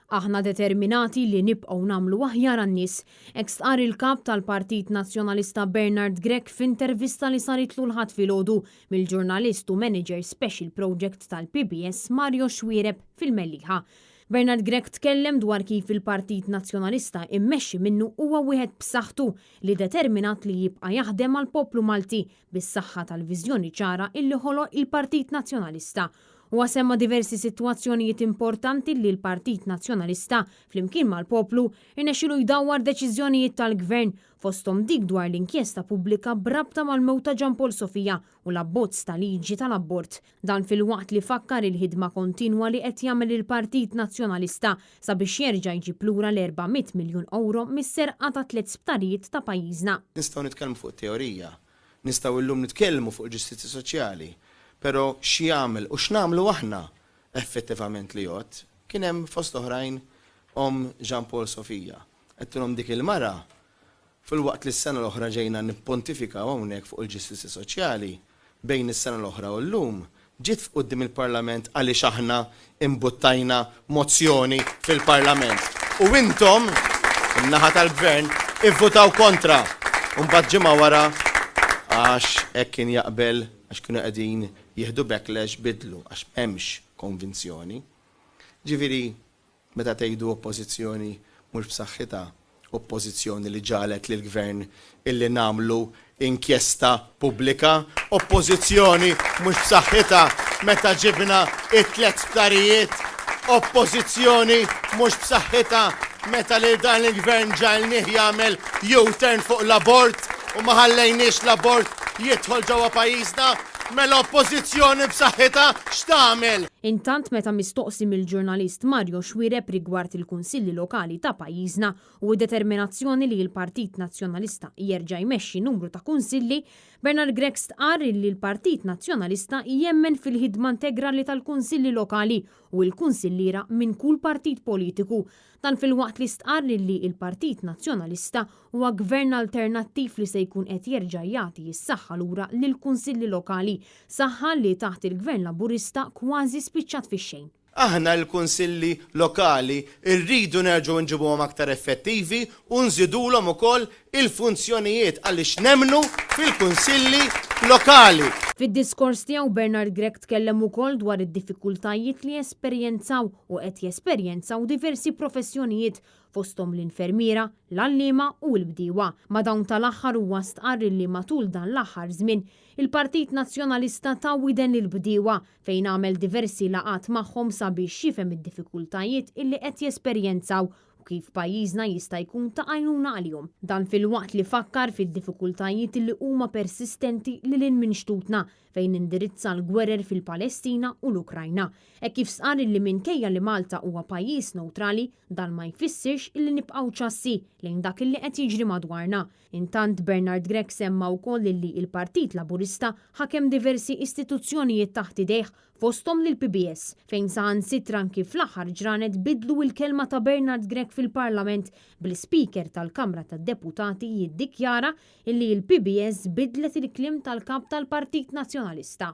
Aħna determinati li nibqgħu nagħmlu aħjar għan-nies, hekk stqarr il-Kap tal-Partit Nazzjonalista Bernard Grech f'intervista li saritlu l-Ħadd filgħodu mill-ġurnalist u Manager Special Project tal-PBS Mario Xuereb fil-Mellieħa. Bernard Grech tkellem dwar kif il-Partit Nazzjonalista immexxi minnu huwa wieħed b'saħħtu li determinat li jibqa' jaħdem għall-poplu Malti bis-saħħa tal-viżjoni ċara illi ħoloq il-Partit Nazzjonalista. Huwa semma diversi sitwazzjonijiet importanti li l-Partit Nazzjonalista, flimkien mal-poplu, irnexxielu jdawwar deċiżjonijiet tal-Gvern, fosthom dik dwar l-inkjesta pubblika b'rabta mal-mewt ta' Jean Paul Sofia u l-abbozz ta' liġi tal-abort. Dan filwaqt li fakkar il-ħidma kontinwa li qed jagħmel il-Partit Nazzjonalista sabiex jerġa' jġib lura l-400 miljun ewro mis-serqa ta' tlett sptarijiet ta' pajjiżna. Nistgħu nitkellmu fuq teorija, Nistgħu illum nitkellmu fuq il-ġustizzja soċjali, però x'jagħmel u x'nagħmlu aħna effettivament li jgħodd? Kien hemm fost oħrajn omm Jean Paul Sofia. Għedtilhom dik il-mara, filwaqt li s-sena l-oħra ġejna nippontifikaw hawnhekk fuq il-ġustizzja soċjali, bejn is-sena l-oħra u llum, ġiet f'quddiem il-Parlament għaliex aħna imbuttajna mozzjoni fil-Parlament u intom, in-naħa tal-Gvern, ivvutaw kontra u mbagħad ġimgħa wara għax hekk kien jaqbel għax kienu qegħdin jieħdu backlash bidlu għax m'hemmx konvinzjoni. Ġifieri Meta tgħidu oppożizzjoni mhux b'saħħitha, oppożizzjoni li ġagħlet lill-Gvern illi nagħmlu inkjesta pubblika, oppożizzjoni mhux b'saħħitha meta ġibna it-tlett sptarijiet, oppożizzjoni mhux b'saħħitha meta lil dan il-Gvern ġagħilnih jagħmel U-turn fuq l-abort u ma ħallejniex l-abort jidħol ġewwa pajjiżna, mela oppożizzjoni b'saħħitha x'tagħmel? Intant meta mistoqsi mill-ġurnalist Mario Xuereb rigward il-Kunsilli Lokali ta' pajjiżna u d-determinazzjoni li l-Partit Nazzjonalista jerġa' jmexxi numru ta' Kunsilli, Bernard Grech stqarr illi l-Partit Nazzjonalista jemmen fil-ħidma integrali tal-Kunsilli Lokali u l-Kunsilliera minn kull partit politiku. Dan filwaqt li stqarr illi l-Partit Nazzjonalista Huwa gvern alternattiv li se jkun qed jerġa' jagħti s-saħħa lura lill-Kunsilli Lokali, saħħa li taħt il-Gvern Laburista kważi spiċċat fix-xejn. Aħna l-Kunsilli Lokali rridu nerġgħu nġibuhom aktar effettivi u nżidulhom ukoll il-funzjonijiet għaliex nemmnu fil-Kunsilli Lokali. Fid-diskors tiegħu Bernard Grech tkellem ukoll dwar id-diffikultajiet li esperjenzaw u qed jesperjenzaw diversi professjonijiet fosthom l-infermiera, l-għalliema u l-bdiewa. Ma' dawn tal-aħħar huwa stqarr illi matul dan l-aħħar żmien, il-Partit Nazzjonalista ta widen lill-bdiewa fejn għamel diversi laqgħat magħhom sabiex jifhem id-diffikultajiet illi qed jesperjenzaw u kif pajjiżna jista' jkun ta' għajnuna għalihom. Dan filwaqt li fakkar fid-diffikultajiet illi huma persistenti lil hinn minn xtutna fejn indirizza l-gwerer fil-Palestina u l-Ukrajna, hekk kif stqarr illi minkejja li Malta huwa pajjiż newtrali, dan ma jfissirx illi nibqgħu ċassi lejn dak illi qed jiġri madwarna. Intant Bernard Grech semma wkoll illi il-Partit Laburista ħakem diversi istituzzjonijiet taħt idejh fosthom lill-PBS, fejn saħansitra anki fl-aħħar ġranet bidlu il-kelma ta' Bernard Grech fil-Parlament bl-Ispeaker tal-Kamra tad-Deputati jiddikjara illi l-PBS bidlet il-kliem tal-Kap tal-Partit Nazzjonalista.